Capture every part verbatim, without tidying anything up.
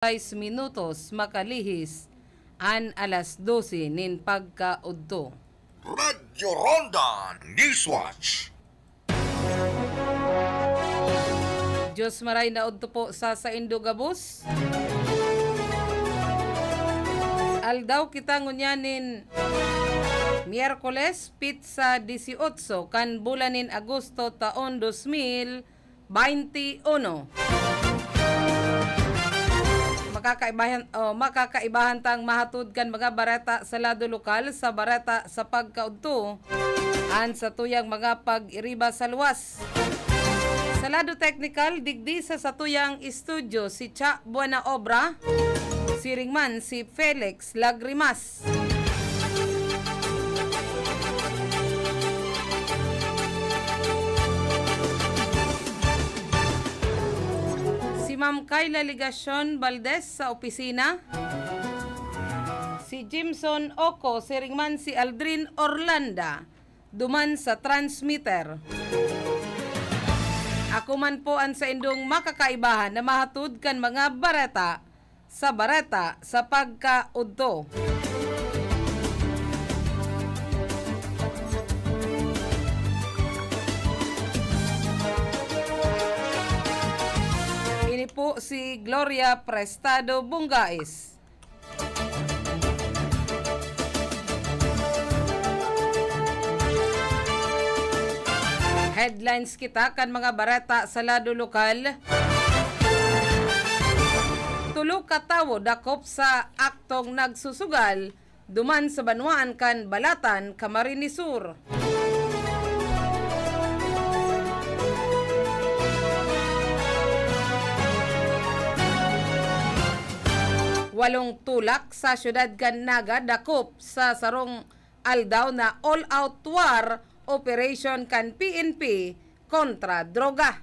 sais minutos makalihis an alas dose nin pagkaudto. Radyo Ronda Newswatch. Diyos maray na udto po sa saindo gabos. Aldaw kita ngunyan nin Miyerkules, pitsa dieciocho kan bulan nin Agosto, taon dos mil veintiuno. Makakaibahan, oh, makakaibahan tang mahatod kan mga bareta sa lado lokal sa bareta sa pagkaudto, an satuyang mga pag-iriba sa luwas. Sa lado teknikal, digdi sa satuyang estudyo si Cha Buenaobra, siring man si Felix Lagrimas. Si Ma'am Kayla Legacion Valdez sa opisina. Si Jimson Oco, siring man si Aldrin Orlanda, duman sa transmitter. Ako man po an saindong makakaibahan na mahatod kan mga bareta sa bareta sa pagkaudto. Ini po si Gloria Prestado Bungais. Headlines kita kan mga bareta sa lado lokal. Tulo ka tawo dakop sa aktong nagsusugal duman sa banwaan kan Balatan, Camarines Sur. Walong tulak sa siyudad kan Naga dakop sa sarong aldaw na all-out war operation kan P N P kontra droga.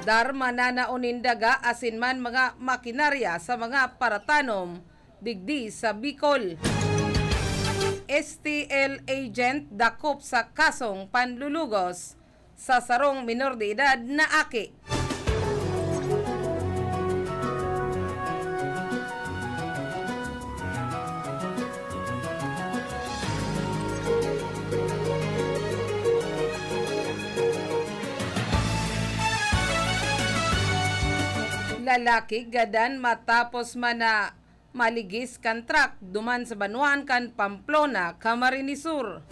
Darma na naonindaga asin man mga makinarya sa mga paratanom digdi sa Bicol. S T L agent dakop sa kasong panlulugos sa sarong minor de edad na aki. Lalaki gadan matapos man na maligis kan truck duman sa banwaan kan Pamplona, Camarines Sur.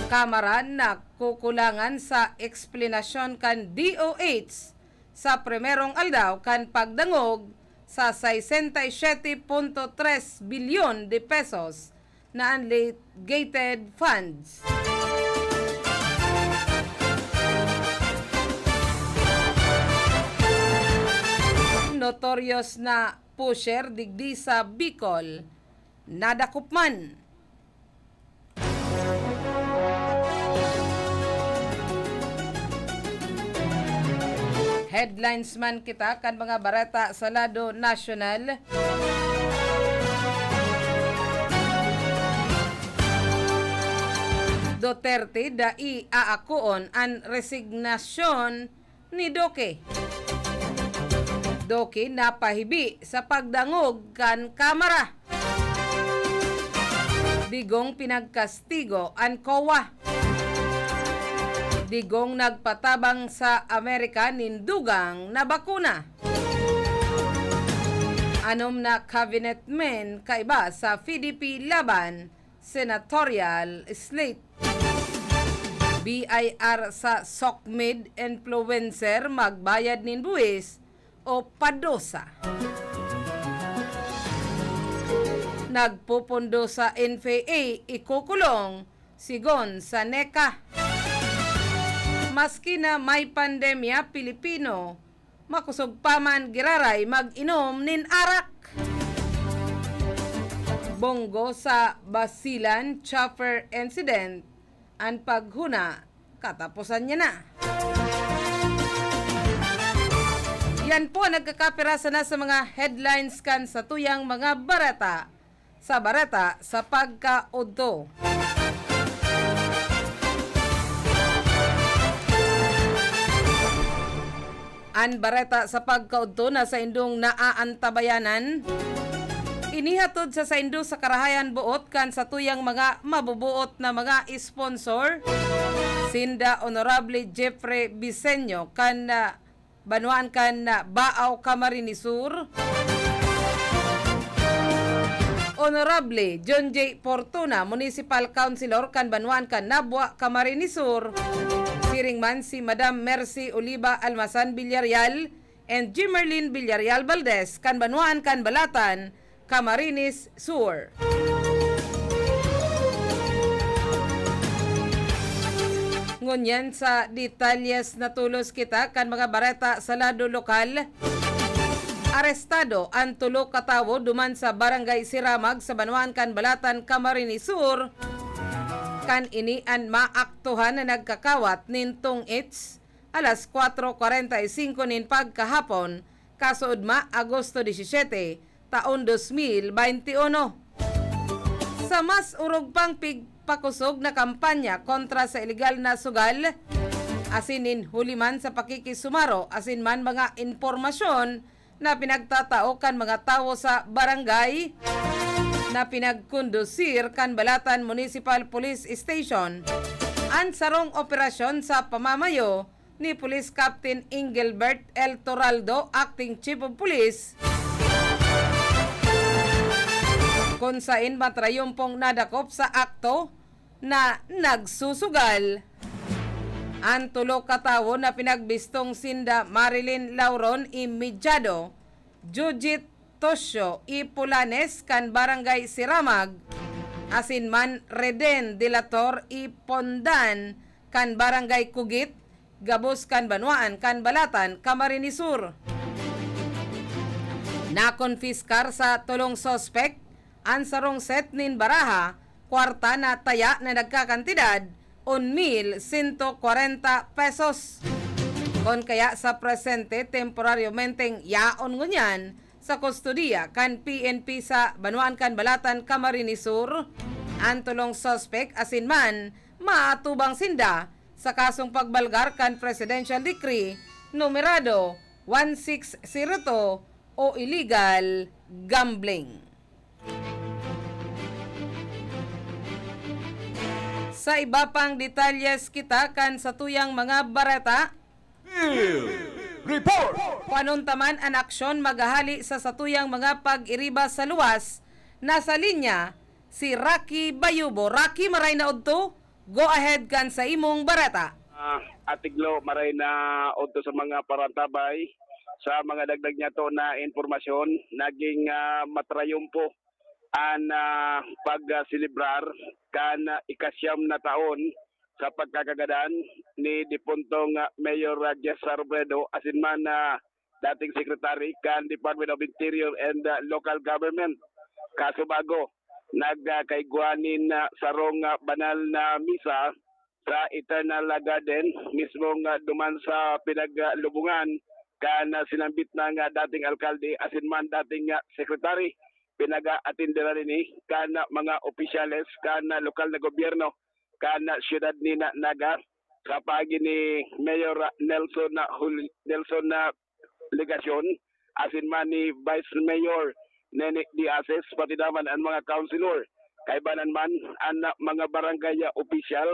Kamara, nakukulangan sa eksplanasyon kan D O H sa primerong aldaw kan pagdangog sa sesenta y siete punto tres bilyon de pesos na unlitigated funds. Notorious na pusher digdi sa Bicol, nadakop man. Headlines man kita kan mga bareta sa lado nasyonal. Duterte dai aakoon an resignasyon ni Duque. Duque napahibi sa pagdangog kan Kamara. Digong pinagkastigo an COA. Digong nagpatabang sa Amerika nin dugang na bakuna. Anom na cabinet men kaiba sa P D P laban senatorial slate. B I R sa SOCMED influencer magbayad nin buwis o padusa. Nagpupundo sa N F A, ikukulong, sigon sa NECA. Maski na may pandemya, Pilipino, makosog pa man giraray mag-inom nin arak. Bonggo sa Basilan chopper incident, an paghuna, kataposan niya na. Yan po, nagkakapirasa na sa mga headlines kan satuyang mga bareta sa bareta sa pagkaudto. An bareta sa pagkaudto na saindong naaantabayanan. Inihatod sa saindo sa karahayan boot kan satuyang mga mabubuot na mga sponsor, sinda Honorable Jeffrey Biseño kan, ah, banwaan kan, ah, Baao, Camarines Sur. Honorable John J Fortuna, Municipal Councilor kan banwaan kan Nabua, Camarines Sur. Siring man si Madam Mercy Oliva Almasan Villarreal and Jimerlin Villarreal Valdez kan banwaan kan Balatan, Camarines Sur. Ngunyan sa detalyes na tolos kita kan mga bareta sa lado lokal. Arestado an tolo ka tawo duman sa Barangay Siramag sa banwaan kan Balatan, Camarines Sur. Kan ini an maaktuhan na nagkakawat nin tong-its alas kwatro kwarenta y singko nin pagkahapon, kasoodma Agosto disisiete, taon dos mil baynte uno. Sa mas orog pang pigpakosog na kampanya kontra sa ilegal na sugal, asin nin huli man sa pakikisumaro asin man mga impormasyon na pinagtatao kan mga tawo sa barangay na pinagkondusir kan Balatan Municipal Police Station an sarong operasyon sa pamamayo ni Police Captain Engelbert L Toraldo, Acting Chief of Police, kun sain matrayumpong nadakop sa akto na nagsusugal. An tolo ka tawo na pinagbistong sinda Marilyn Lauron y Mijado, Jujit Tosyo y Pulanes kan Barangay Siramag, asin man Reden Delator y Pondan kan Barangay Kugit, gabos kan banwaan kan Balatan, Camarines Sur. Nakonpiskar sa tolong suspek an sarong set nin baraha, kwarta na taya na nagkakantidad un mil sento kwarenta pesos. Kun kaya sa presente, temporaryomenteng yaon ngunyan sa kustodiya kan P N P sa banwaan kan Balatan, Camarines Sur. An tolong suspek asin man maatubang sinda sa kasong pagbalgar kan Presidential Decree numerado one six zero two o illegal gambling. Sa iba pang detalyes kita kan satuyang mga bareta. Field Report! Panuntaman an aksyon maghahali sa satuyang mga pag-iriba sa luwas. Nasa linya si Rocky Bayubo. Rocky, maray na udto. Go ahead kan sa imong bareta. Ah, Atiglo, maray na udto sa mga parantabay. Sa mga dagdag niyato na impormasyon, naging, ah, matrayumpo an, ah, pagselebrar kan, ah, ikasyam na taon sa pagkakagadan ni dipuntong, ah, Mayor, ah, Jessa Robredo, asin man, ah, dating secretary kan Department of Interior and, ah, Local Government. Kasubago, nagkaigwa nin, ah, sarong, ah, banal na misa sa Eternal, ah, Garden, mismong, ah, duman sa pinaglubungan kan, ah, sinambit na nga dating alkalde asin man dating, ah, sekretary. Pinag-aatenderan ini kan, ah, mga opisyales kan, ah, lokal na gobyerno kan, ah, siyudad ni Na-, Naga, sa paagi ni Mayor, ah, Nelson, ah, Jul-, Nelson, ah, Legacion, asin man ni Vice Mayor Nene Diases, pati naman an mga councilor. Kaibanan man an mga barangay, ah, opisyal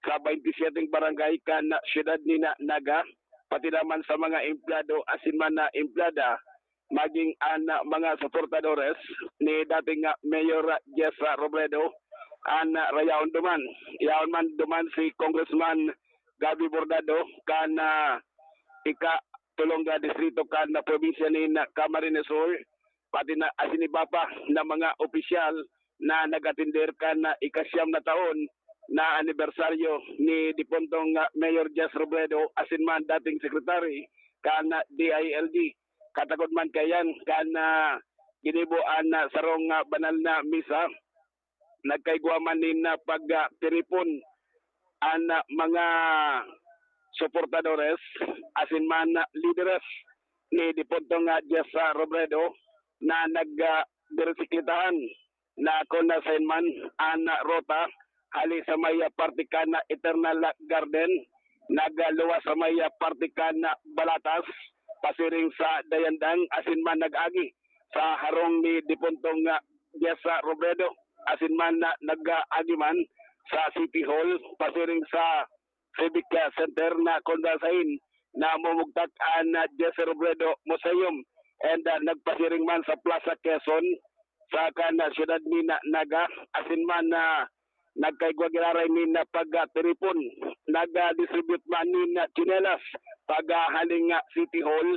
sa baynte siyete barangay kan siyudad ni Na-, Naga, pati naman sa mga empleyado asin man na empleyada, maging an, ah, mga suportadores ni dating, ah, Mayor, ah, Jessa Robredo, an, ah, rayaon duman. Yaon man duman si Congressman Gabby Bordado kan, ah, ika-, tolong ka distrito kan probinsya nin Camarines Sur, pati na asin iba pa na mga opisyal na nag-atender kan ikasyam na taon na anibersaryo ni dipuntong, ah, Mayor Jess Robredo asin man dating sekretary kan D I L G. Katakod man kaiyan kan, ah, ginibo an, ah, sarong, ah, banal na misa, nagkaigwa man nin, ah, pag, ah, tiripon an, ah, mga suportadores asin man, ah, lideres ni dipuntong, ah, Jessa Robredo na nag, ah, birsikletahan na kun saen man an, ah, ruta hali sa may, ah, parte kan, ah, Eternal Garden, nagluwas sa may, ah, parte kan, ah, Balatas, pasiring sa Dayandang, asin man nag-agi sa harong ni depuntong, ah, Jessa Robredo, asin man na nag-agi man sa City Hall, pasiring sa Civic, ah, Center, na kung saen namumugtak an, ah, Jessa Robredo Museum, and, ah, nagpasiring man sa Plaza Quezon, sa kan, ah, siyudad ni Na-, Naga, asin man na nagkaigwa giraray nin, ah, pagtiripon. Nag-distribute man nin, ah, tsinelas paghaling, ah, City Hall,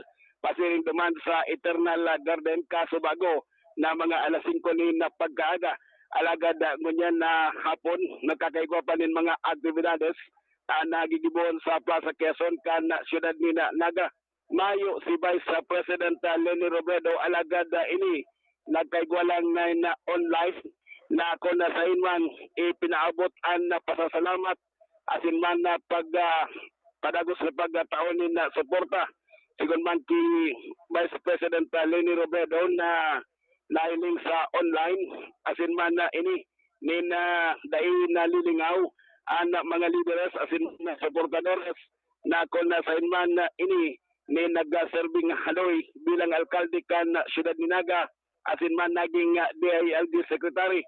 pasiring duman sa Eternal, ah, Garden, kasubago na mga alas singko nin, ah, pagkaaga. Alagad, ah, ngunyan na hapon, nagkakaigwa pa nin mga aktibidades, ah, nagigibohon sa Plaza Quezon kan, ah, siyudad ni Na-, Naga. Mayo si Vice President, ah, Leni Robredo, alagad, ah, ini nagkaigwa lang na, na online, na kung saen man ipinaabot an, ah, pasasalamat asin man na pag, ah, padagos na pagtao nin, ah, suporta. Sigon man ki Vice President, ah, Leni Robredo, na nahiling sa online, asin man na ini nin, ah, dai nalilingaw an mga lideres asin mga suportadores na kun saen man, ah, ini nin nagserbing haloy bilang alkalde kan siyudad ni Naga asin man naging, ah, D I L G secretary.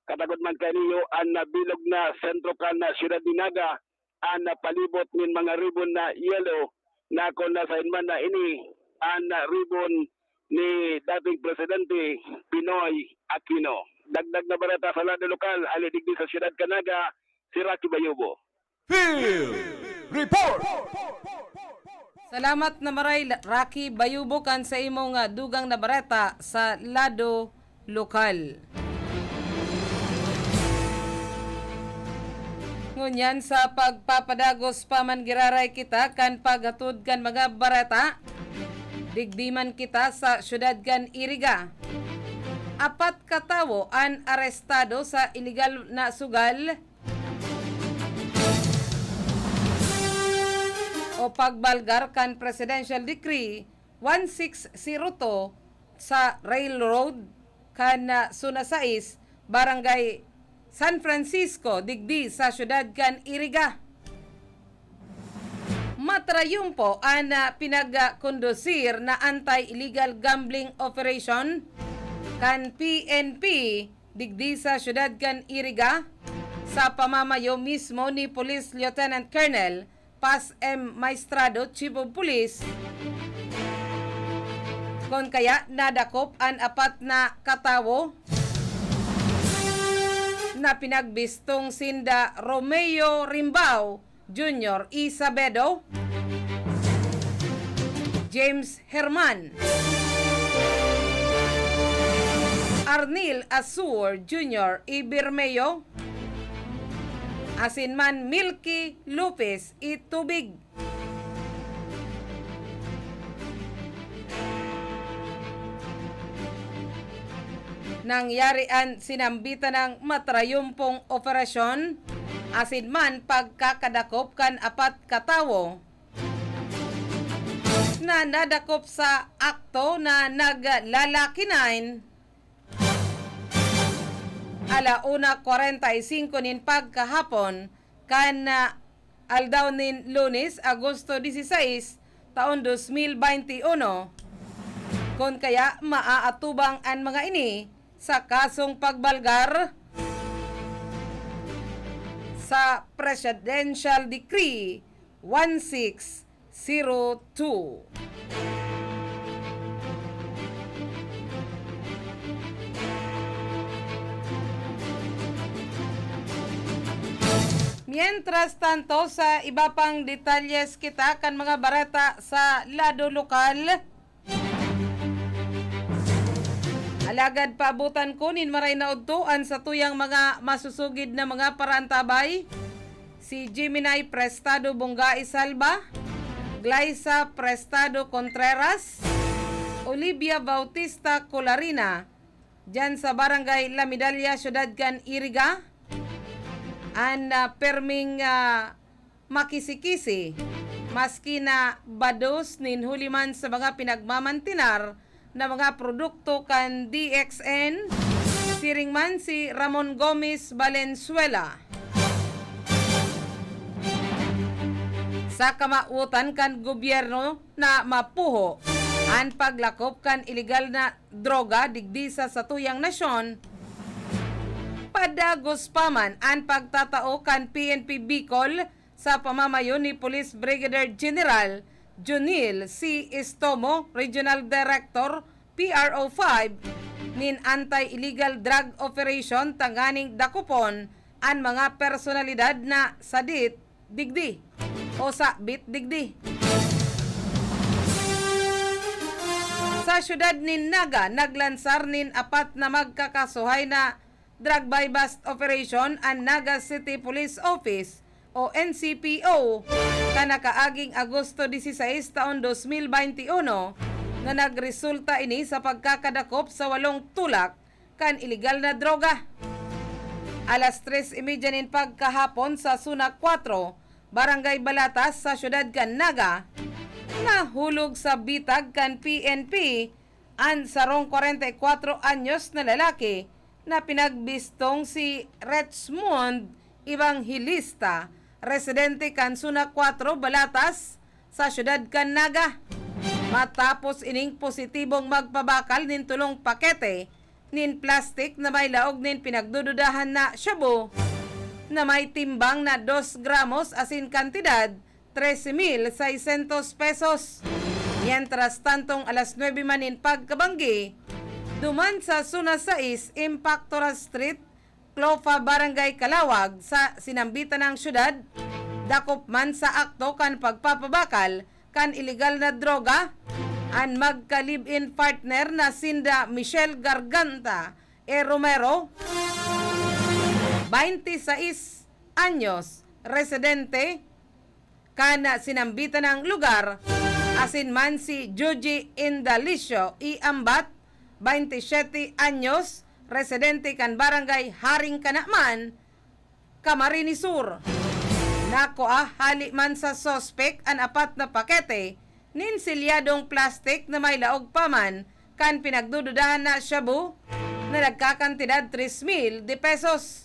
Katagod man kaining, an, ah, bilog na sentro kan siyudad ni Naga, an, ah, palibot nin mga ribon na yelo na kun saen man na ini an, ah, ribon ni dating Presidente Binoy Aquino. Dagdag na bareta sa lado lokal, hali digdi sa siyudad kan Naga, si Rocky Bayubo. Field Report! Salamat na maray, Rocky Bayubo, kan sa imong, ah, dugang na bareta sa lado lokal. Ngunyan, sa pagpapadagos pa man giraray kita kan paghatod kan mga bareta digdi man kita sa siyudad kan Iriga. Apat ka tawo an arestado sa iligal na sugal o pagbalgar kan Presidential Decree one six zero two sa railroad kan, ah, Zona sais, Barangay San Francisco, digdi sa siyudad kan Iriga. Matrayumpo an, ah, pinagkondusir na anti-illegal gambling operation kan P N P digdi sa siyudad kan Iriga, sa pamamayo mismo ni Police Lieutenant Colonel Paz M. Maestrado, Chief of Police, kun kaya nadakop an apat na katawo na pinagbistong sinda Romeo Rimbao Junior Isabedo, James Herman, Arnil Asur Junior Ibermeo, asin man Milky Lopez Itubig. Nangyari an sinambitan ng matrayumpong operasyon asin man pagkakadakop kan apat ka tawo na nadakop sa akto na naglalakinain ala una kwarenta y singko nin pagkahapon kan, ah, aldaw nin Lunes, Agosto dieciséis, taon dos mil veintiuno. Kun kaya, maaatubang an mga ini sa kasong pagbalgar sa Presidential Decree one six zero two. Mientras tanto, sa iba pang detalyes kita kan mga bareta sa lado lokal, alagad paabotan ko nin maray na udto an satuyang mga masusugid na mga paraantabay, si Gemini Prestado Bongga y Salva, Glyza Prestado Contreras, Olivia Bautista Colarina, diyan sa Barangay La Medalla, Syudad kan Iriga, an, ah, perming, ah, makisi-kisi, maski na bados nin huli man sa mga pinagmamantinar na mga produkto kan D X N, siring man si Ramon Gomez Valenzuela. sa kamawotan kan gobyerno na mapuho an paglakop kan ilegal na droga digdi sa satuyang nasyon. Padagos pa man an pagtatao kan P N P Bicol sa pamamayo ni Police Brigadier General Junil C. Estomo, Regional Director, P R O five, nin anti-illegal drug operation tanganing dakopon an mga personalidad na sadit digdi o sabit digdi. Sa siyudad nin Naga, naglansar nin apat na magkakasuhay na drug buy-bust operation an Naga City Police Office o N C P O kan nakaaging Agosto dieciséis taon dos mil bainti uno, na nagresulta ini sa pagkakadakop sa walong tulak kan ilegal na droga. Alas tres y media nin pagkahapon sa Zona Cuatro, Barangay Balatas sa siyudad kan Naga, nahulog sa bitag kan P N P an sarong kwarenta y kwatro anyos na lalaki na pinagbistong si Richmond Evangelista, residente kan Zona Cuatro, Balatas, sa siyudad kan Naga. Matapos ining positibong magpabakal nin tolong pakete nin plastik na may laog nin pinagdududahan na shabu, na may timbang na dos gramos asin kantidad trese mil seiscientos pesos. Mientras tantong alas nuebe man nin pagkabanggi, duman sa Zona sais, Impactora Street, Clofa, Barangay Calawag, sa sinambitan na syudad, dakop man sa akto kan pagpapabakal kan ilegal na droga an magka-live-in partner na sinda Michelle Garganta E. Romero, bainti sais anyos, residente kan sinambitan na lugar, asin man si Joji Indalicio E. Ambat, bainti siyete anyos, residente kan Barangay Haring Kanaman, Camarines Sur. Nakua hali man sa suspek an apat na pakete nin selyadong plastik na may laog pa man kan pinagdududahan na shabu na nagkakantidad tres mil de pesos.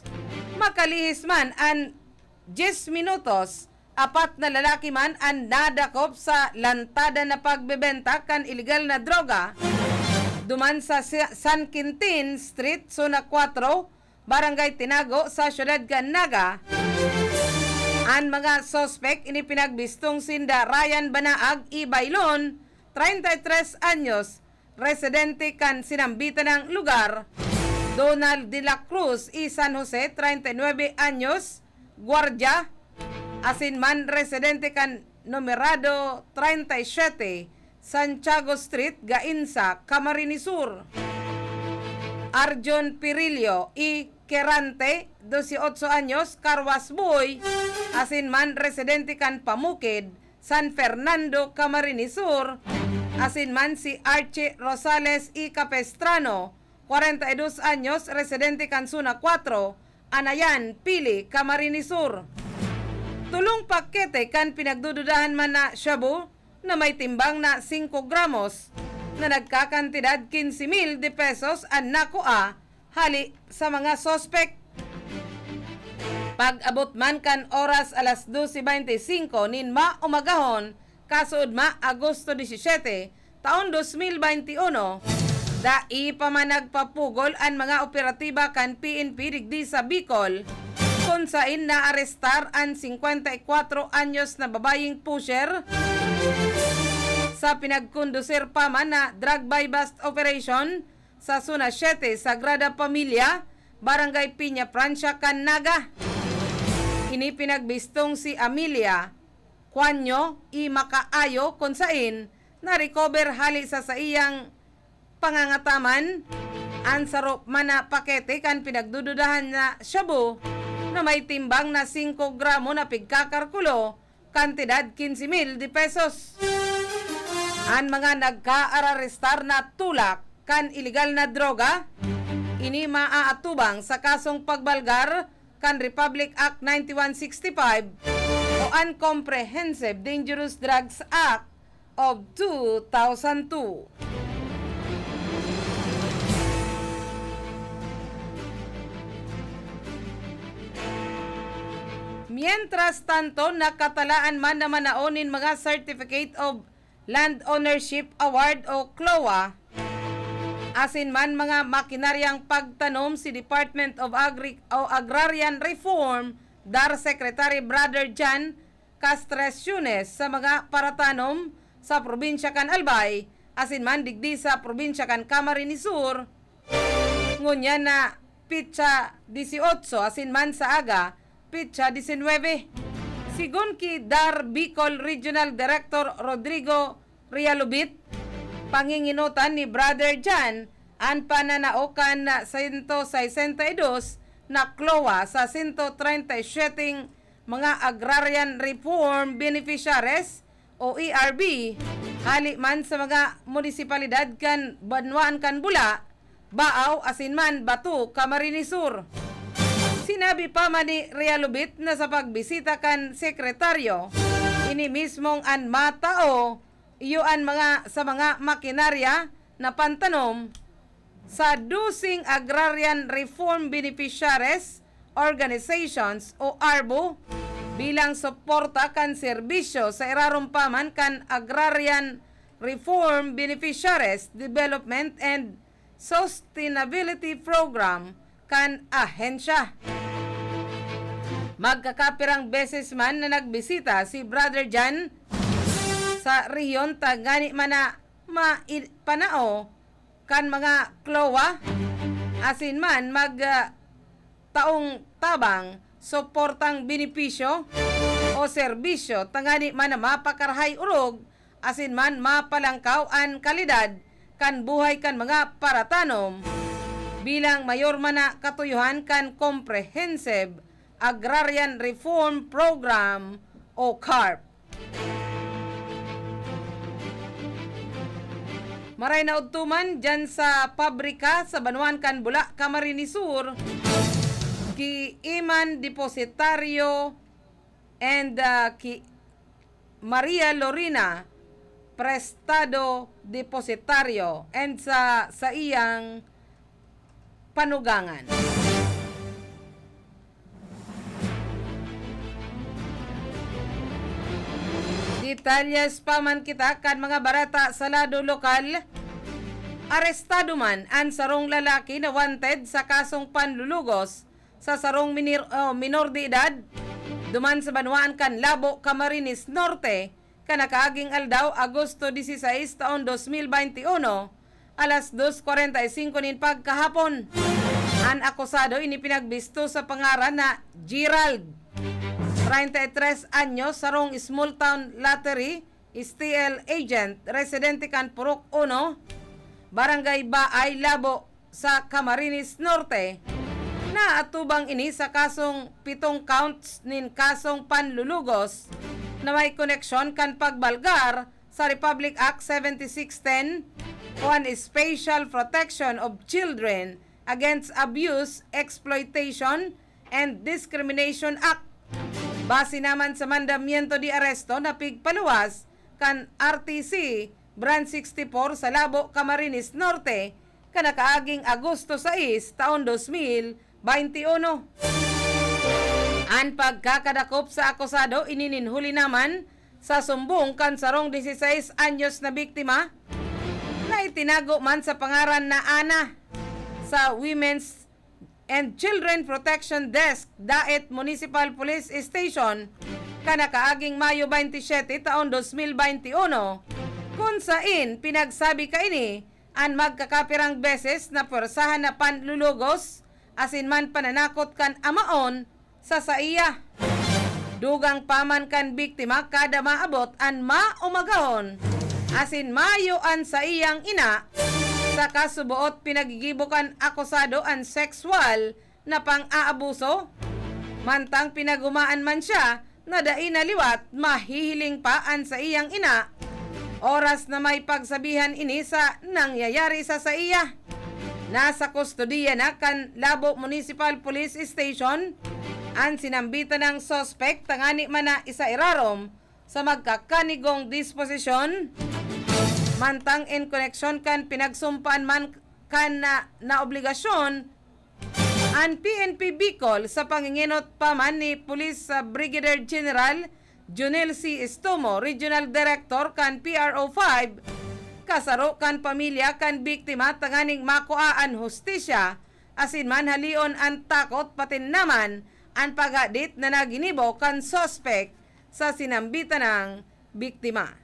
Makalihis man an dyes minutos, apat na lalaki man an nadakop sa lantadan na pagbebenta kan ilegal na droga duman sa Sa-, San Quintin Street, Zona Cuatro, Barangay Tinago, sa siyudad kan Naga. An mga suspek ini pinagbistong sinda Ryan Banaag E. Bailon, treinta y tres anyos, residente kan sinambitan na lugar, Donald de la Cruz E. San Jose, treinta y nueve anyos, gwardiya, asin man residente kan numerado treinta y siete, Santiago Street, Gainza, Camarines Sur. Arjon Pirillo E. Querante, doce y ocho anyos, carwash boy, asin man residente kan Pamukid, San Fernando, Camarines Sur, asin man si Archie Rosales E. Capestrano, kwarenta y dos anyos, residente kan Zona Cuatro, Anayan, Pili, Camarines Sur. Tolong pakete kan pinagdududahan man na shabu na may timbang na singko gramos na nagkakantidad quince mil de pesos an nakua hali sa mga suspek. Pag-abot man kan oras alas doce veinticinco nin maumagahon, kasuodma, Agosto diecisiete, taon dos mil veinti uno, dai pa man nagpapugol an mga operatiba kan P N P digdi sa Bicol, kun sain naarestar an singkwenta y kwatro anyos na babayeng pusher sa pinagkondusir pa man na drug buy-bust operation sa Zona siete, Sagrada Familia, Barangay Peña Francia kan Naga. Ini pinagbistong si Amelia Cuanyo y Macaayo, kun sain na-recover hali sa saiyang pangangataman an saro man na pakete kan pinagdududahan na shabu na may timbang na singko gramo na pigkakarkulo kantidad quince mil de pesos. An mga nagkaararestar na tulak kan ilegal na droga, ini maaatubang sa kasong pagbalgar kan Republic Act ninety-one sixty-five o an Comprehensive Dangerous Drugs Act of two thousand two. Mientras tanto, nakatalaan man na manao nin mga Certificate of Land Ownership Award o CLOA, asin man mga makinaryang pagtanom si Department of Agri- o Agrarian Reform, DAR Secretary Brother John Castres Yunes sa mga paratanom sa probinsya kan Albay, asin man digdi sa probinsya kan Camarines Sur, ngunyan na petsa dieciocho asin man sa aga, petsa diecinuebe. Sigon ki DAR Bicol Regional Director Rodrigo Realubit, panginginotan ni Brother John an pananao kan sento sesenta y dos na CLOA sa sento treinta y siyete mga Agrarian Reform Beneficiaries o A R B, hali man sa mga munisipalidad kan banwaan kan Bula, Baaw asin man Bato, Camarines Sur. Sinabi pa man ni Realubit na sa pagbisita kan sekretaryo, ini mismong an matao iyo an mga, sa mga makinarya na pantanom sa doseng Agrarian Reform Beneficiaries Organizations o ARBO bilang suporta kan serbisyo sa irarom pa man kan Agrarian Reform Beneficiaries Development and Sustainability Program kan ahensya. Magkakapirang beses man na nagbisita si Brother John sa rehiyon tangani man na maipanao kan mga CLOA asin man mag, ah, taong tabang, suportang benepisyo o serbisyo tangani man na mapakarahay orog asin man mapalangkaw an kalidad kan buhay kan mga paratanom bilang mayor man na katuyohan kan Comprehensive Agrarian Reform Program o CARP. Maray na udto man, dyan sa pabrika sa banwaan kan Bula, Camarines Sur, ki Iman Depositario and, ah, ki Maria Lorena Prestado Depositario and sa saiyang panugangan. Detalyes pa man kita kan mga bareta sa lado lokal. Arestado man an sarong lalaki na wanted sa kasong panlulugos sa sarong minir-, oh, minor de edad duman sa banwaan kan Labo, Camarines Norte, kan nakaaging aldaw, Agosto dieciséis, taon dos mil veintiuno, alas dos cuarenta y cinco nin pagkahapon. An akusado ini pinagbisto sa pangaran na Gerald, treinta y tres anyos, sarong small town lottery, S T L agent, residente kan Purok Uno, Barangay Baay, Labo, sa Camarines Norte. Naatubang ini sa kasong pitong counts nin kasong panlulugos na may koneksyon kan pagbalgar sa Republic Act seventy-six ten o an Special Protection of Children Against Abuse, Exploitation, and Discrimination Act. Base naman sa mandamiento de aresto na pigpaluwas kan R T C Branch sixty-four sa Labo, Camarines Norte, kan nakaaging Agosto sais, taon dos mil veintiuno. An pagkakadakop sa akusado ini nin huli naman sa sumbong kan sarong dieciséis anyos na biktima na itinago man sa pangaran na Ana sa Women's and Children Protection Desk, Daet Municipal Police Station, kan nakaaging Mayo baynte siyete, taon dos mil baynte uno, kun sain pinagsabi kaini an magkakapirang beses na pwersahan na panlulugos asin man pananakot kan amaon sa saiya. Dugang pa man kan biktima kada maabot an maumagahon asin mayo an saiyang ina, saka suboot pinagigibo kan akusado an sexual na pang-aabuso. Mantang pinaghumaan man siya na dai na liwat mahihiling pa an saiyang ina, oras na may pagsabihan ini sa nangyayari sa saiya. Nasa kustodiya na kan Labo Municipal Police Station an sinambitan nang suspek tangani man na isairarom sa magkakanigong disposisyon, mantang in koneksyon kan pinagsumpaan man kan na, na obligasyon An P N P Bicol sa pangingenot pa man ni Police Brigadier General Junel C. Estomo, Regional Director kan P R O five, kasaro kan pamilya kan biktima tanganing makua an hustisya asin manhalion an takot pati naman an paghadit na naginibo kan suspek sa sinambitan nang biktima.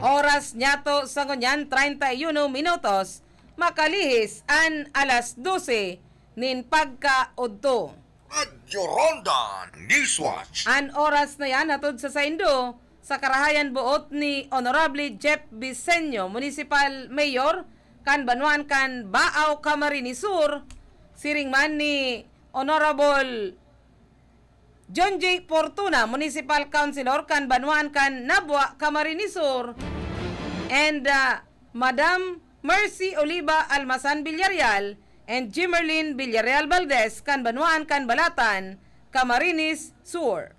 Oras niyato sa ngunyan, treinta y uno minutos, makalihis an alas dose nin pagkaudto. Radyo Ronda Newswatch. An oras na yan hatod sa saindo sa karahayan boot ni Honorable Jeff Biseño, Municipal Mayor kan banwaan kan Baao, Camarines Sur, siring man ni Honorable John J. Fortuna, Municipal Councilor kan banwaan kan Nabua, Camarines Sur, and, ah, Madam Mercy Oliva Almazan Villarreal and Jimerlin Villarreal Valdez kan banwaan kan Balatan, Camarines Sur.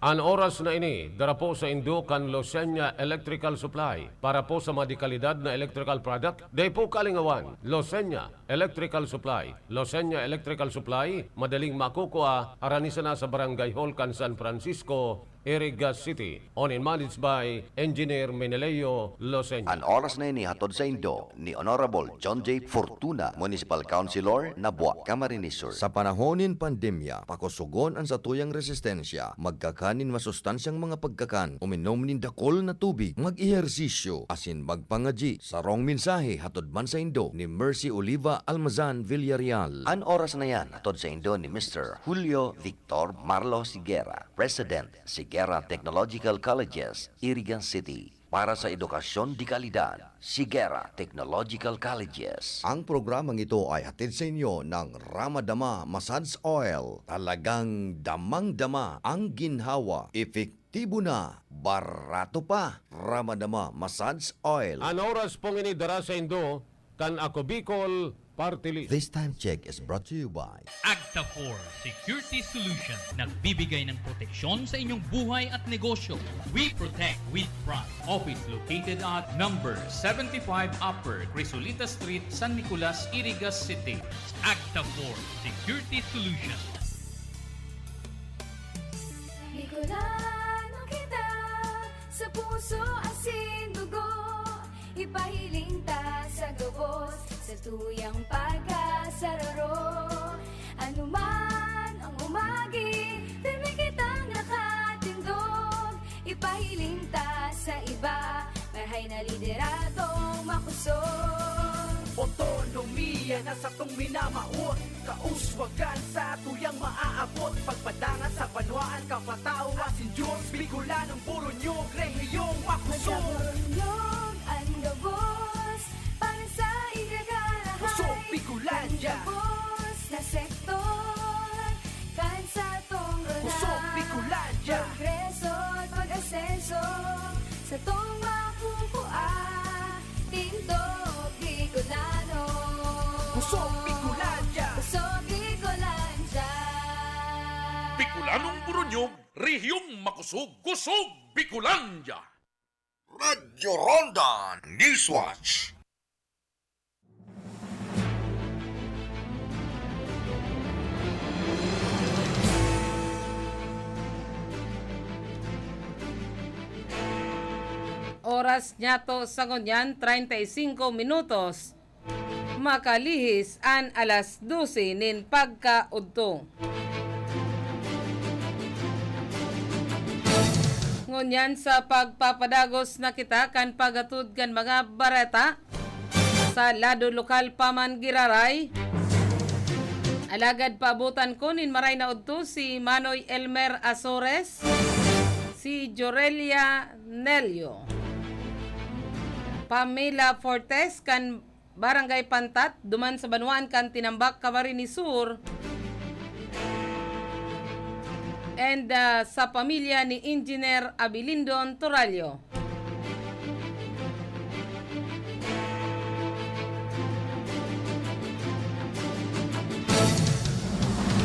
An oras na ini, dara po saindo kan Losenya Electrical Supply. Para po sa mga dekalidad na electrical product, dai po kalingawan. Losenya Electrical Supply. Losenya Electrical Supply, madaling makukua, arani sana sa Barangay Hall kan San Francisco, Iriga City. Owned and managed by Engineer Meneleo Losenya. An oras na ini hatod saindo ni Honorable John J. Fortuna, Municipal Councilor, Nabua, Camarines Sur. Sa panahon nin pandemya, pakosogon an satuyang resistensya, magkakan nin masustansyang mga pagkakan, uminom nin dakul na tubig, mag-ehersisyo, asin magpangadyi. Sarong mensahe hatod man saindo ni Mercy Oliva Almazan Villarreal. An oras na yan hatod saindo ni Mister Julio Victor Marlo Sigera, President, Sigera Technological Colleges, Iriga City. Para sa edukasyon de kalidad, Sigera Technological Colleges. Ang programang ito ay hatid sa inyo ng Ramadama Massage Oil. Talagang damang-dama ang ginhawa, epektibo na, barato pa. Ramadama Massage Oil. An oras pong ini dara saindo kan Ako Bicol Party List. This time check is brought to you by Agta four Security Solution, nagbibigay ng proteksyon sa inyong buhay at negosyo. We protect with pride. Office located at number seventy-five Upper Crisolita Street, San Nicolas, Iriga City. Agta four Security Solution. Bicolano kita sa puso asin dugo. Ipahiling ta sa gabos, sa tuyang pagkasararo. Anuman ang umagi, pirmi kitang nakatindog. Ipahiling ta sa iba, marahay na lideradong makosog. Otonomiya na satong minamawot. Kauswagan sa tuyang maaabot, pagpadangat sa banwaan, kapataw asin Diyos, Bicolanong Boronyog, rehiyong makosog. Magkaboronyog an gabos para sa ikakarahay. Kusog Bicolandia. Kan gabos na sektor, kan satong rona. Kusog Bicolandia. Progreso at pag-asenso, satong makukua. Tindog Bicolano. Kusog Bicolandia. Kusog Bicolandia. Bicolanong Boronyog, rehiyong makosog, Kusog Bicolandia. Radyo Ronda Newswatch. Oras niyato sa ngunyan, treinta y cinco minutos. Makalihis an alas dose nin pagkaudto. Ngunyan sa pagpapadagos na kita kan paghatod kan mga bareta sa lado lokal pa man giraray. Alagad paabotan ko nin maray na udto si Manoy Elmer Azores, si Jorelia Nelio, Pamela Fortes kan Barangay Pantat, duman sa banwaan kan Tinambac, Camarines Sur, and, ah, sa pamilya ni Engineer Abilindon Toralio.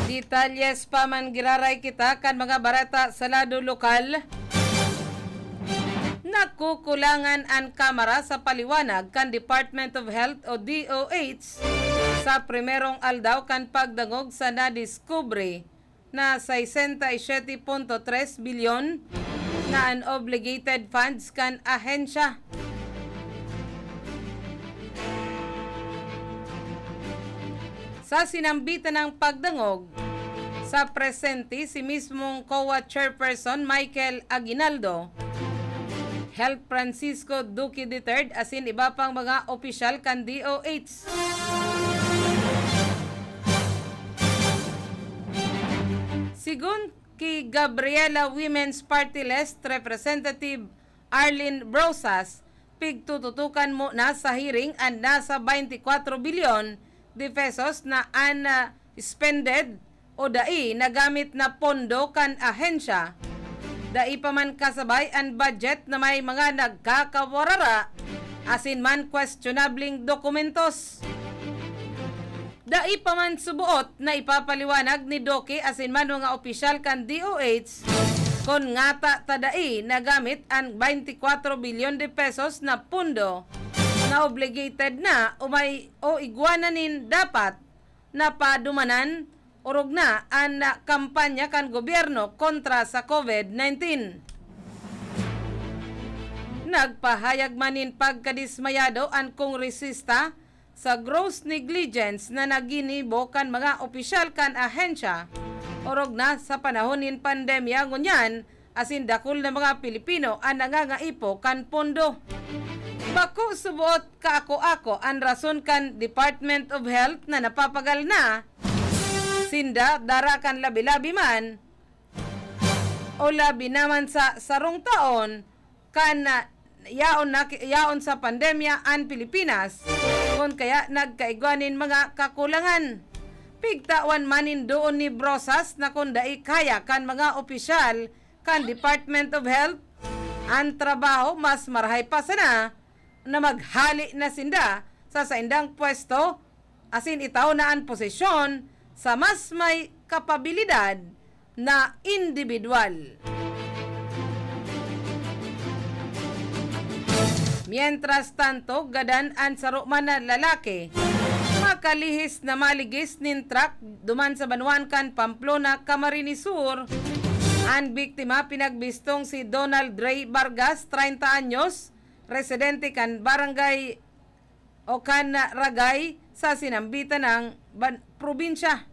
Detalyes pa man giraray kita kan mga bareta sa lado lokal. Nakukulangan an Kamara sa paliwanag kan Department of Health o D O H sa primerong aldaw kan pagdangog sa nadiskubre na sesenta y siete punto tres bilyon na unobligated funds kan ahensya. Sa sinambitan ng pagdangog, sa presente si mismong COA Chairperson Michael Aguinaldo, Health Francisco Duque the third asin iba pang mga opisyal kan D O H. Sigon ki Gabriela Women's Party List Representative Arlene Brosas, pigtututukan mo na sa hearing an nasa twenty-four bilyon de pesos na unspended o dai nagamit na pondo kan ahensya. Dai pa man kasabay an budget na may mga nagkakawarara asin man kwestionableng dokumentos. Dai pa man suboot na ipapaliwanag ni Duque asin man mga opisyal kan D O H kun ngata ta dai nagamit an twenty-four bilyon de pesos na pondo na obligated na o may o igwa na nin dapat na padumanan orog na an kampanya kan gobyerno kontra sa COVID nineteen. Nagpahayag man nin pagkadismayado an kongresista sa gross negligence na naginibo kan mga opisyal kan ahensya orog na sa panahon nin pandemya ngunyan asin dakul na mga Pilipino an nangangaipo kan pondo. Bako suboot kaako-ako an rason kan Department of Health na napapagal na sinda dara kan labi-labi man o labi naman sa sarong taon kan, ah, yaon na, yaon sa pandemya an Pilipinas, kun kaya nagkaigwa nin mga kakulangan. Pigtawan man nin doon ni Brosas na kun dai kaya kan mga opisyal kan Department of Health an trabaho, mas marahay pa sana na maghale na sinda sa saindang pwesto asin itao na an posisyon sa mas may kapabilidad na indibidwal. Mientras tanto, gadan an saro man na lalaki makalihis na maligis nin truck duman sa banwaan kan Pamplona, Camarines Sur. An biktima pinagbistong si Donald Ray Vargas, treinta anyos, residente kan barangay o kan Ragay sa sinambitan ng ban-, probinsya.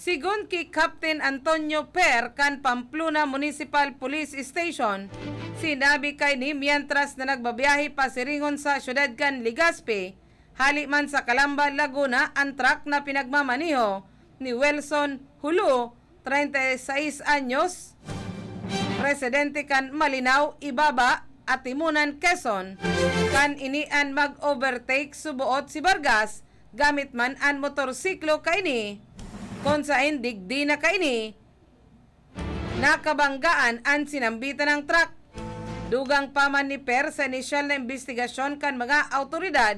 Sigon ki Captain Antonio Per kan Pamplona Municipal Police Station, sinabi kaini mientras na nagbabiyahe pasiringon sa siyudad kan Legazpi, hali man sa Calamba, Laguna, an truck na pinagmamaneho ni Wilson Hulo, treinta y seis anyos, residente kan Malinao, Ibaba, Atimonan, Quezon. Kan ini an mag-overtake suboot si Vargas, gamit man an motorsiklo kaini, kun saen digdi na kaini nakabanggaan an sinambitan ng truck. Dugang pa man ni Per sa inisyal na imbestigasyon kan mga awtoridad,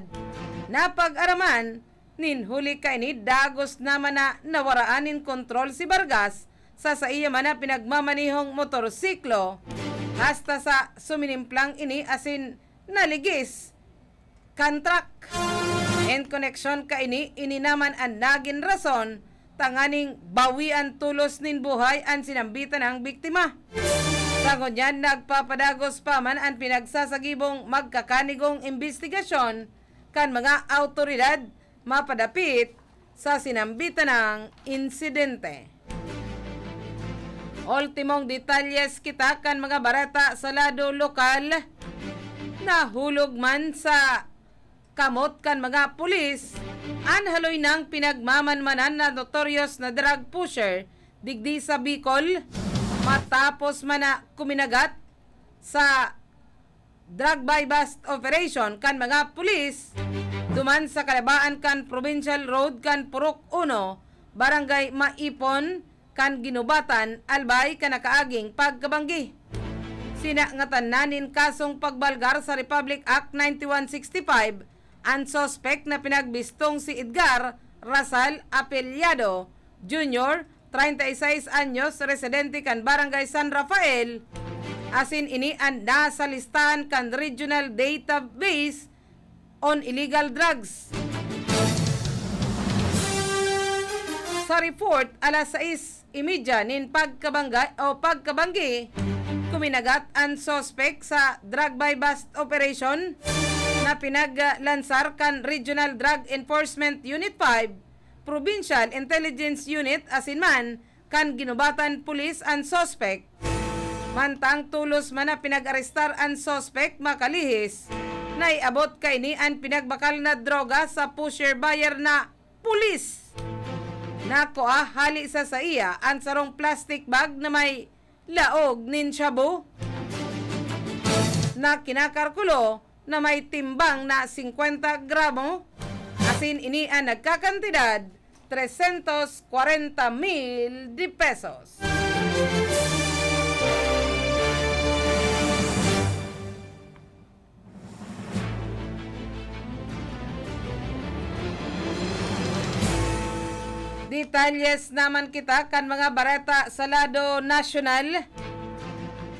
napag-araman nin huli kaini dagos naman na nawaraan nin kontrol si Vargas sa saiya man na pinagmamanehong motorsiklo, hasta sa suminimplang ini asin naligis kan truck. En koneksyon kaini, ini naman an nagin rason tanganing bawian tolos nin buhay an sinambitan ng biktima. Sa ngunyan, nagpapadagos pa man an pinagsasagibong magkakanigong imbestigasyon kan mga awtoridad mapadapit sa sinambitan ng insidente. Ultimong detalyes kita kan mga bareta sa lado lokal. Nahulog man sa kamot kan mga pulis an haloy nang pinagmamanmanan na notorious na drug pusher digdi sa Bicol, matapos man na kuminagat sa drug buy-bust operation kan mga pulis duman sa kalabaan kan Provincial Road kan Purok Uno, Barangay Maipon, kan Ginubatan, Albay, kan nakaaging pagkabanggi. Sinangatan na nin kasong pagbalgar sa Republic Act ninety-one sixty-five an suspek na pinagbistong si Edgar Rasal Apelyado Junior, treinta y seis anyos, residente kan Barangay San Rafael, asin ini an nasa listahan kan Regional Database on Illegal Drugs. Sa report, alas sais y media nin pagkabangga o pagkabanggi, kuminagat an suspek sa drug buy-bust operation na pinaglansar kan Regional Drug Enforcement Unit five, Provincial Intelligence Unit asin man kan Guinobatan Police an suspek. Mantang tolos man na pinag-arestar an suspek, makalihis, naiabot kaini an pinagbakal na droga sa pusher buyer na pulis. Nakua hali sa saiya an sarong plastic bag na may laog nin shabu na kinakalkulo na may timbang na singkwenta gramo, asin ini an nagkakantidad trescientos cuarenta mil de pesos. Detalles naman kita kan mga bareta sa lado nasyonal.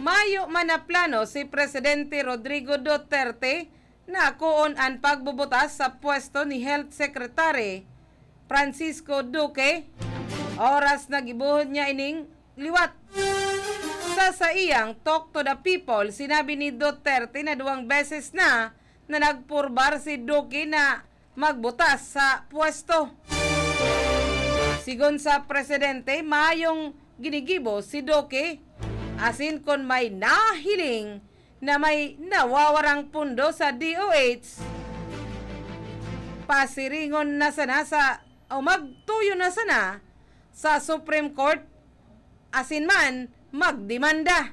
Mayo man na plano si Presidente Rodrigo Duterte na akoon an pagbubutas sa pwesto ni Health Secretary Francisco Duque, oras na gibohon niya ining liwat. Sa saiyang Talk to the People, sinabi ni Duterte na duwang beses na na nagpurbar si Duque na magbutas sa pwesto. Sigon sa presidente, mayong ginigibo si Duque, asin kun may nahiling na may nawawarang pundo sa D O H, pasiringon na sana sa, o magtuyo na sana sa Supreme Court asin man magdemanda.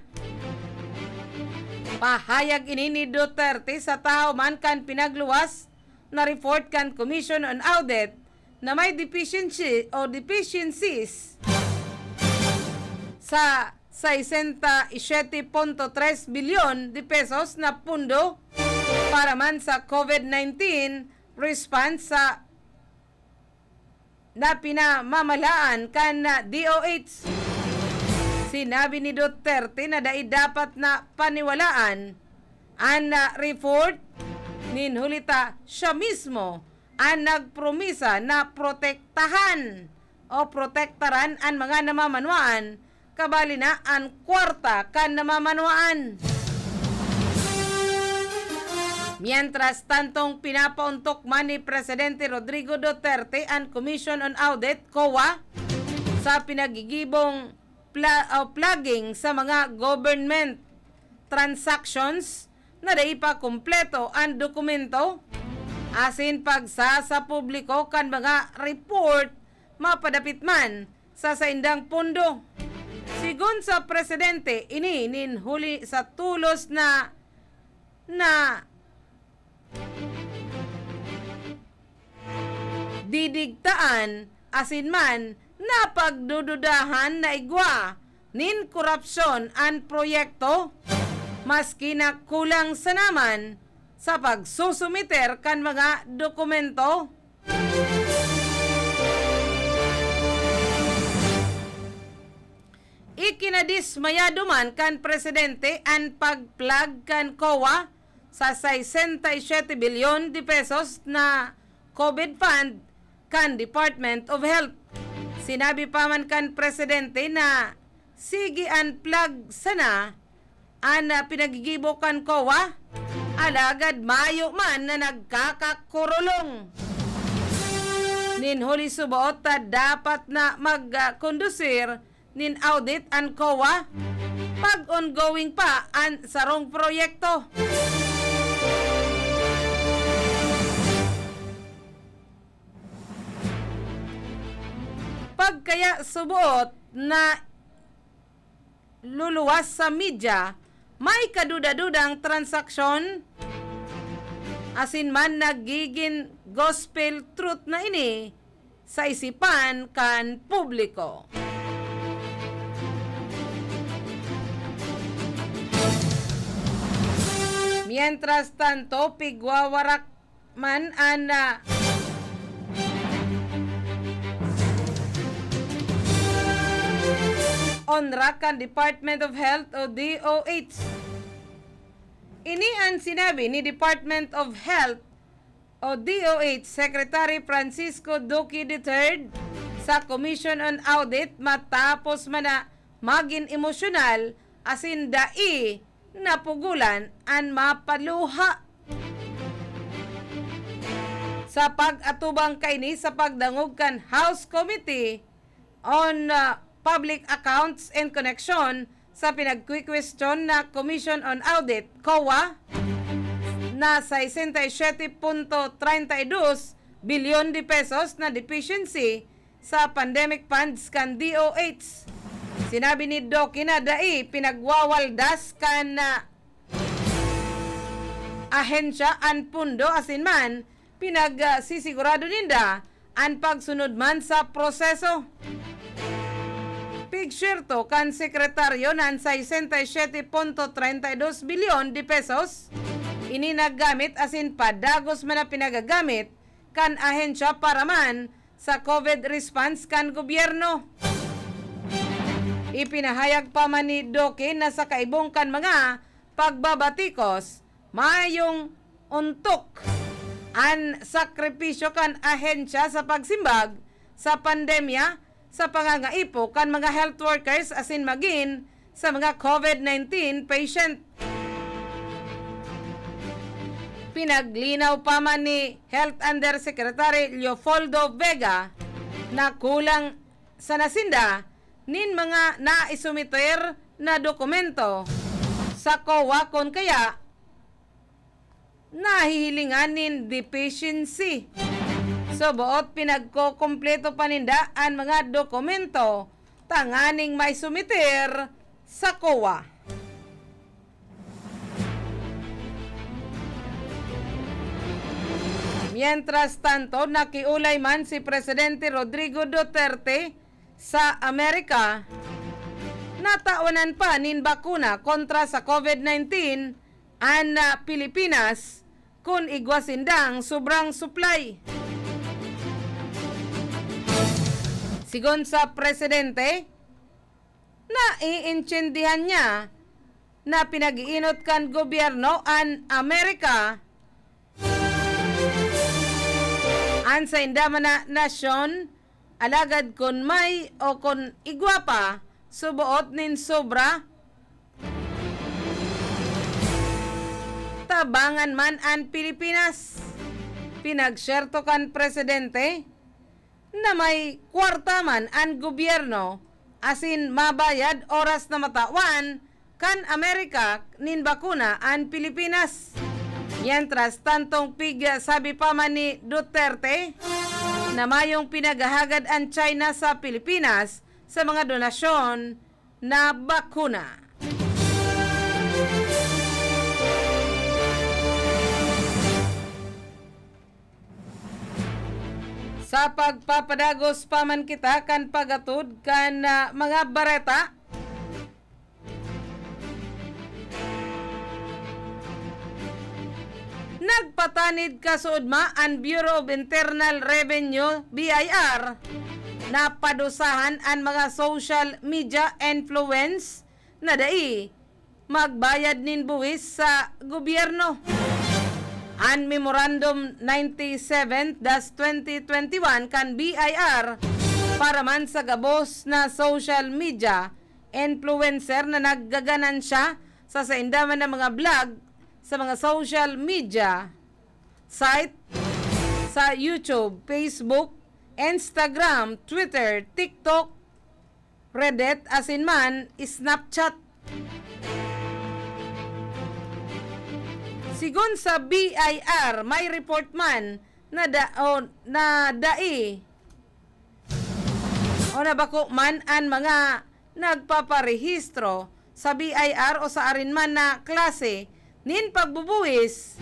Pahayag ini ni Duterte sa tahaw man kan pinagluwas na report kan Commission on Audit na may deficiency o deficiencies sa sesenta y siete punto tres bilyon de pesos na pundo para man sa COVID nineteen response sa na pinamamalhaan kan D O H. Sinabi ni Duterte na dai dapat na paniwalaan an report nin huli ta siya mismo an nagpromisa na protektahan o protektaran an mga namamanwaan, kabali na an kwarta kan namamanwaan. Mientras tantong, pinapaontok man ni Presidente Rodrigo Duterte an Commission on Audit, COA, sa pinagigibong pla-, o plugging sa mga government transactions na dai pa kumpleto an dokumento, asin pagsasapubliko kan mga report mapadapit man sa saindang pondo. Sigon sa presidente, ini nin huli sa tolos na, na didigtaan asin man napagdududahan na igwa nin korapsyon an proyekto, maski na kulang sana man sa pagsusumiter kan mga dokumento. Ikinadismayado man kan presidente an pagplag kan COA sa sesenta y siete bilyon de pesos na COVID fund kan Department of Health. Sinabi pa man kan presidente na sige an plag sana an, ah, pinagigibo kan COA, alagad mayo man na nagkakakurulong. Nin huli suboot ta dapat na mag, ah, kondusir nin audit an COA pag ongoing pa an sarong proyekto. Pagkaya suboot na luluwas sa media, may kaduda-dudang transaksyon, asin man nagigin gospel truth na ini sa isipan kan publiko. Mientras tanto, pigwawarak man an, ah, onra kan Department of Health o D O H. Ini an sinabi ni Department of Health o D O H Secretary Francisco Duque the third sa Commission on Audit matapos man na magin emosyonal asin dai napugolan an mapaluha. Sa pag-atubang kaini sa pagdangog kan House Committee on, ah, Public Accounts and Connection sa pinagkwi-kwestiyon na Commission on Audit, COA, na sesenta y siete punto treinta y dos bilyon de pesos na deficiency sa pandemic funds kan D O H. Sinabi ni Duque na dai pinagwawaldas kan, ah, ahensya an pondo asin man pinagsisigurado ninda an pagsunod man sa proseso. Pigsyerto kan sekretaryo na an sesenta y siete punto treinta y dos bilyon de pesos ini naggamit asin padagos man na pinagagamit kan ahensya para man sa COVID response kan gobyerno. Ipinahayag pa man ni Duque na sa kaibong kan mga pagbabatikos, mayong ontok an sakripisyo kan ahensya sa pagsimbag sa pandemya sa pangangaipo kan mga health workers asin magin sa mga COVID nineteen patient. Pinaglinaw pa man ni Health Undersecretary Leopoldo Vega na kulang sana sinda nin mga naisumiter na dokumento sa COA, kun kaya nahihilingan nin deficiency. So, boot pinagkokompleto pa ninda an mga dokumento tanganing maisumiter sa COA. Mientras tanto, nakiulay man si Presidente Rodrigo Duterte sa Amerika, natawanan pa nin bakuna kontra sa COVID nineteen an, ah, Pilipinas kun igwa sindang sobrang supply. Sigon sa presidente, naiintindihan niya na pinag-iinot kan gobyerno an Amerika an sainda man na nasyon, alagad kun may o kun igwa pa, suboot nin sobra, tabangan man an Pilipinas. Pinagsyerto kan presidente na may kwarta man an gobyerno asin mabayad oras na matawan kan Amerika nin bakuna an Pilipinas. Mientras tantong pig-, sabi pa man ni Duterte na mayong pinaghahagad an China sa Pilipinas sa mga donasyon na bakuna. Sa pagpapadagos pa man kita kan pag-atod kan, ah, mga bareta, nagpatanid kasuodma an Bureau of Internal Revenue, B I R, na padusahan an mga social media influence na dai magbayad nin buwis sa gobyerno. An Memorandum ninety-seven dash twenty twenty-one kan B I R para man sa gabos na social media influencer na naggaganansya sa sainda man na mga blog sa mga social media site, sa YouTube, Facebook, Instagram, Twitter, TikTok, Reddit, asin man Snapchat. Sigon sa B I R, may report man na da-, o na dai o na bako man an mga nagpaparehistro sa B I R o sa arin man na klase nin pagbubuhis,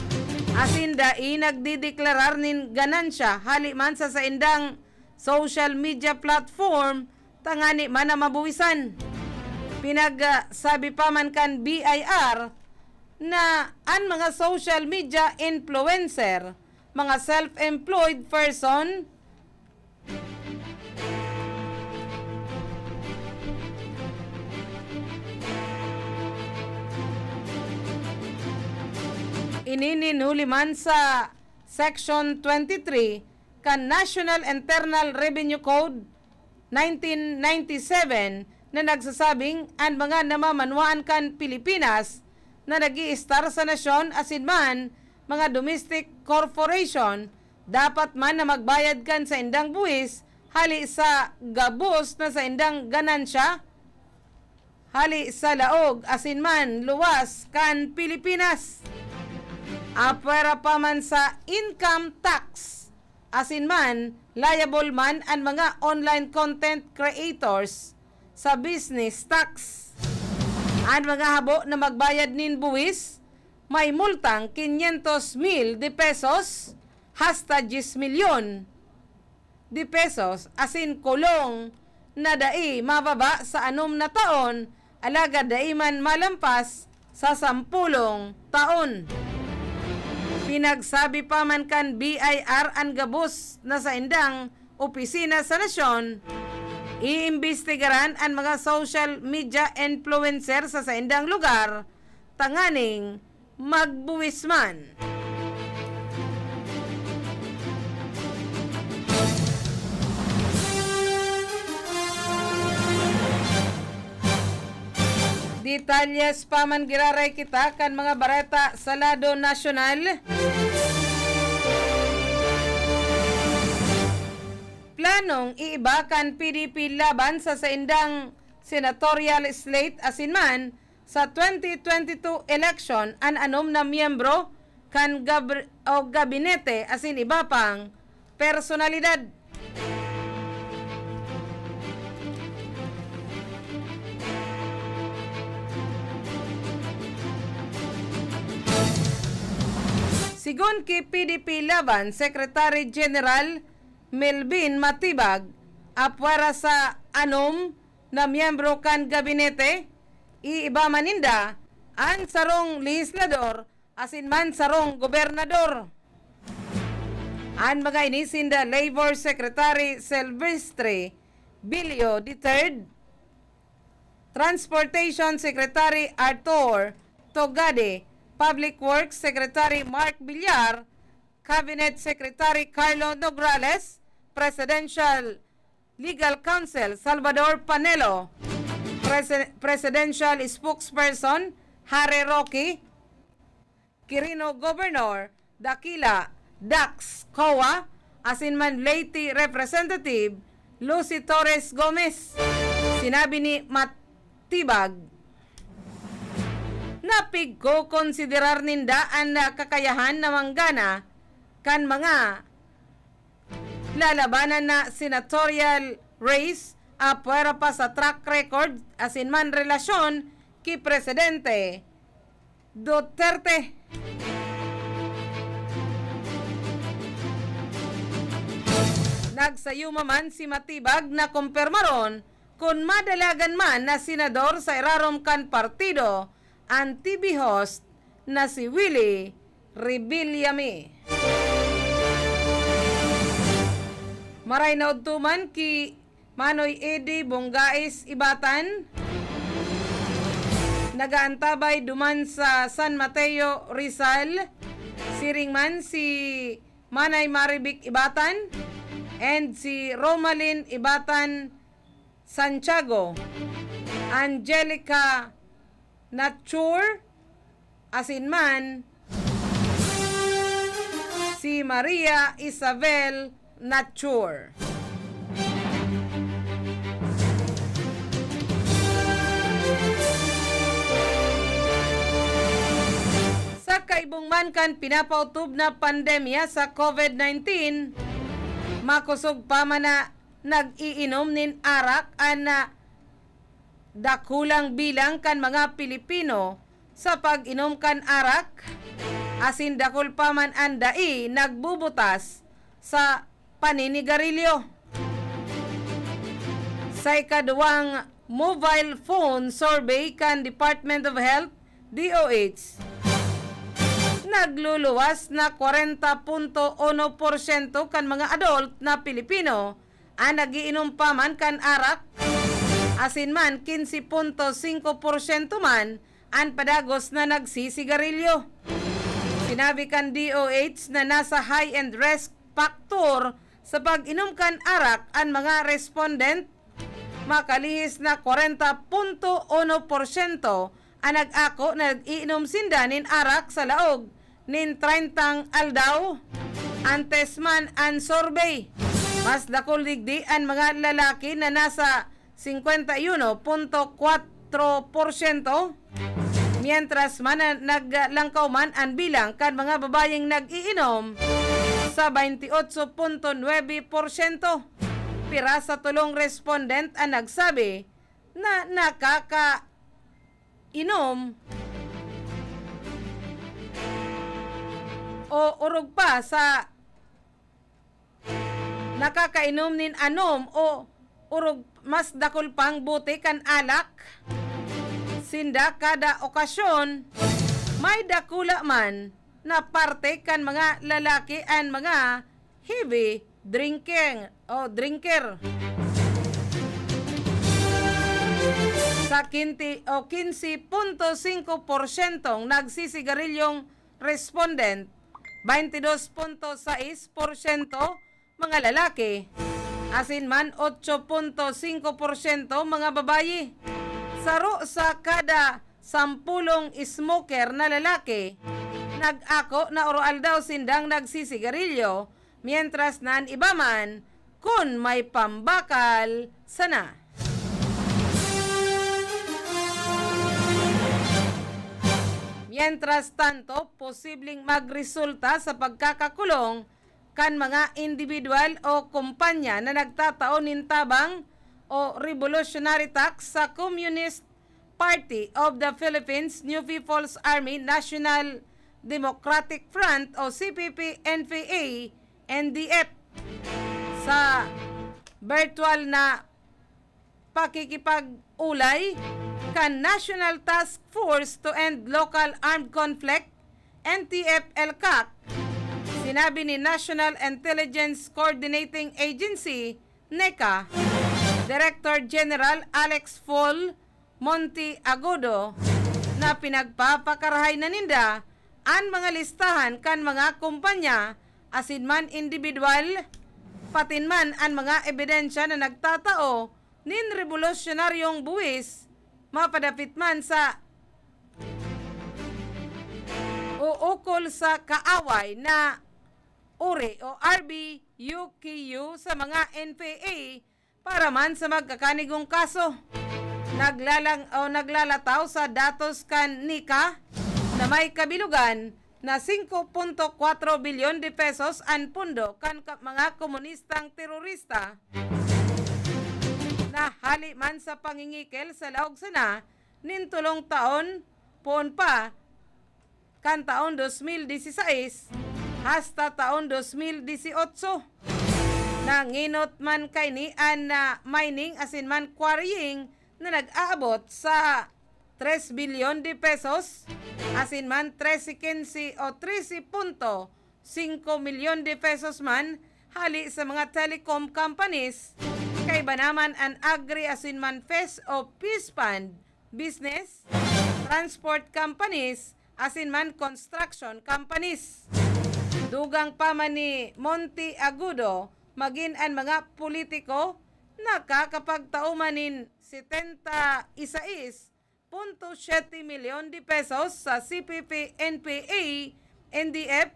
asin dai nagdedeklarar nin ganansya hali man sa saindang social media platform tangani man na mabuwisan. Pinag, ah, sabi pa man kan B I R na an mga social media influencer, mga self-employed person, Ini nin huli man sa Section twenty-three kan National Internal Revenue Code nineteen ninety-seven na nagsasabing an mga namamanwaan kan Pilipinas na nag-iistar sa nasyon asin man mga domestic corporation dapat man na magbayad kan saindang buwis hali sa gabos na saindang ganansya hali sa laog asin man luwas kan Pilipinas. Apwera pa man sa income tax asin man liable man an mga online content creators sa business tax. An mga habo na magbayad nin buwis may multang quinientos mil de pesos hasta diyes milyon de pesos asin kulong na dai mababa sa anom na taon, alagad dai man malampas sa sampolong taon. Pinagsabi pa man kan B I R an gabos na saindang opisina sa nasyon, iimbestigaran an mga social media influencer sa saindang lugar tanganing magbuwis man. Detalyes pa man giraray kita kan mga bareta sa lado nasyonal. Planong iiba kan P D P laban sa saindang senatorial slate asin man sa twenty twenty-two election an anom na miyembro kan gabr-, o gabinete asin iba pang personalidad. Sigon ki P D P Laban Secretary General Melvin Matibag, apwera sa anom na miyembro kan gabinete, iiba man ninda an sarong lehislador asin man sarong gobernador. An mga ini sinda Labor Secretary Silvestre Bilio the third, Transportation Secretary Arthur Togade, Public Works Secretary Mark Villar, Cabinet Secretary Carlo Nograles, Presidential Legal Counsel Salvador Panelo, Presi-, Presidential Spokesperson Harry Roque Quirino, Governor Daquila, Dax, COA, asin man Leyte Representative Lucy Torres Gomez. Sinabi ni Matibag na pigkokonsiderar ninda an kakayahan na manggana kan mga lalabanan na senatorial race, apwera pa sa track record asin man relasyon ki Presidente Duterte. Nagsayuma man si Matibag na kompermaron kun madalagan man na senador sa irarom kan partido an T V host na si Willie Revillame. Maray na udto man ki Manoy Eddie Bongais Ibatan, nagaantabay duman sa San Mateo, Rizal. Siring man si Manay Marivic Ibatan and si Romalyn Ibatan Santiago, Angelica Nature, asin man si Maria Isabel Nature. Sa kaibong man kan pinapaotob na pandemya sa COVID nineteen, makosog pa man na nag-iinom nin arak an, ah, dakulang bilang kan mga Pilipino sa pag-inom kan arak, asin dakul pa man an dai nagbubutas sa paninigarilyo. Sa ikaduwang mobile phone survey kan Department of Health, D O H, nagluluwas na kwarenta punto uno porsyento kan mga adult na Pilipino an nag-iinom pa man kan arak, asin man quince punto cinco porsyento man an padagos na nagsisigarilyo. Si Sinabi kan D O H na nasa high and risk factor sa pag-inom kan arak an mga respondent, makalihis na kwarenta punto uno porsyento an nag-ako na nag-iinom sinda nin arak sa laog nin treyntang aldaw. Antes man an survey, mas dakul digdi an mga lalaki na nasa singkwenta y uno punto kwatro porsyento, mientras man na naglangkaw man an bilang kan mga babayeng nag-iinom sa baynte otso punto nuebe porsyento. Pira sa tolong respondent an nagsabi na nakakainom o orog pa sa nakakainom nin anom o orog, mas dakul pang bote kan alak sinda kada okasyon. May dakula man na parte kan mga lalaki an mga heavy drinking o drinker. Sa kinti o kinse punto singko porsyentong nagsisigarilyo ang respondent, baynte dos punto sais porsyento mga lalaki, asin man otso punto singko porsyento mga babayi. Saro sa kada sampulong smoker na lalaki, nag-ako na oroaldaw sindang nagsisigarilyo, mientras na an iba man, kun may pambakal sana. Mientras tanto, posibleng magresulta sa pagkakakulong kan mga indibidwal o kompanya na nagtatao nin tabang o revolutionary tax sa Communist Party of the Philippines, New People's Army, National Democratic Front o C P P, N P A, N D F. Sa virtual na pakikipag-ulay kan National Task Force to End Local Armed Conflict, N T F L CAC, sinabi ni National Intelligence Coordinating Agency, NECA, Director General Alex Paul Monteagudo na pinagpapakarahay na ninda an mga listahan kan mga kompanya asin man indibidwal, patin man an mga ebidensya na nagtatao nin rebolusyonaryong buwis, mapadapit man sa uukol sa kaaway na uri o R B U K U sa mga N P A para man sa magkakanigong kaso. Naglalang-, o naglalataw sa datos kan NECA na may kabilugan na singko punto kwatro bilyon de pesos an pondo kan ka-, mga komunistang terorista na hali man sa pangingikel sa laog sana nin tolong taon poon pa, kan taon dos mil disisais hasta taon dos mil disiotso. Nangenot man kaini an, ah, mining asin man quarrying na nag-aabot sa tres bilyon de pesos, asin man trese kinse o trese punto singko milyon de pesos man hali sa mga telecom companies. Kaiba naman an agri asin man fish o fish pond business, transport companies, asin man construction companies. Dugang pa man ni Monteagudo, magin an mga politiko nakakapagtao man nin setenta y seis punto siyete milyon de pesos sa C P P, N P A, N D F,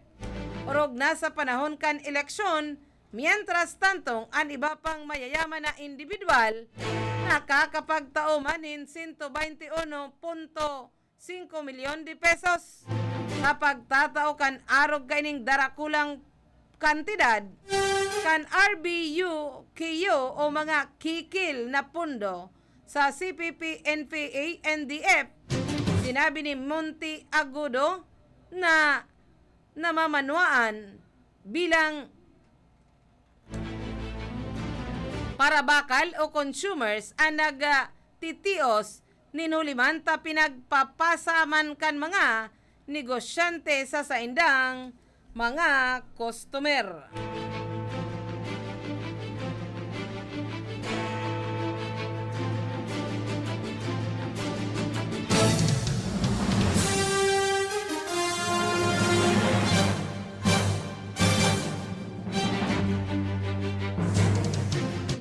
orog na sa panahon kan eleksyon. Mientras tanto, an iba pang mayayaman na indibidwal nakakapagtao man nin sento baynte uno punto singko milyon de pesos sa pagtatao kan arog kaining darakulang kantidad kan R B U K U o mga kikil na pondo sa C P P, N P A, N D F. Sinabi ni Monteagudo na namamanwaan bilang parabakal o consumers an nag, ah, titios nin huli man ta pinagpapasa man kan mga negosyante sa saindang mga customer.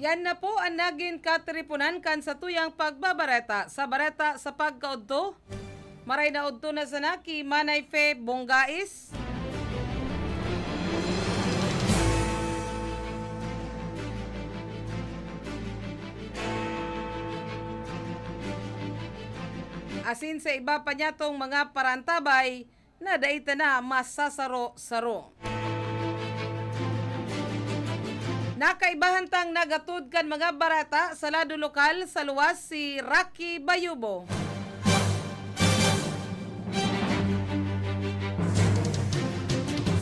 Yan na po an nagin katiriponan kan satuyang pagbabareta sa bareta sa pagkaudto. Maray na udto na sana ki Manay Fe Bongais. Asin sa iba pa niyatong mga parantabay na dai ta na masasaro-saro. Nakaibahan tang nagatod kan mga bareta sa lado lokal sa luwas si Rocky Bayubo.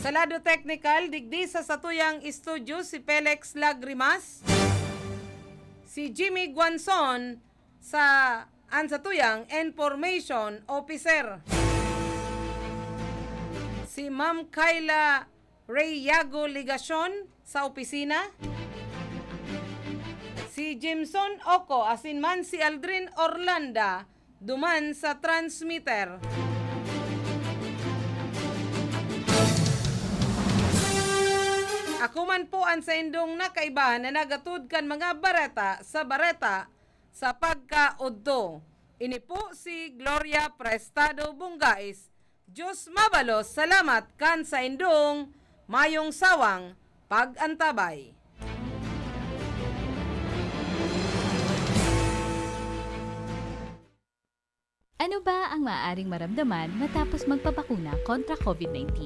Sa lado teknikal, digdi sa satuyang estudyo si Felix Lagrimas, si Jimmy Guanzon sa an satuyang information officer, si Ma'am Kyla Rey Yago Ligacion sa opisina, si Jimson Oco asin man si Aldrin Orlanda duman sa transmitter. Ako man po an saindong nakaibahan na nagatod kan mga bareta sa bareta sa pagkaudto. Ini po si Gloria Prestado Bungais. Diyos mabalos salamat kan saindong mayong sawang pag-antabay. Ano ba ang maaaring maramdaman matapos magpabakuna kontra COVID nineteen?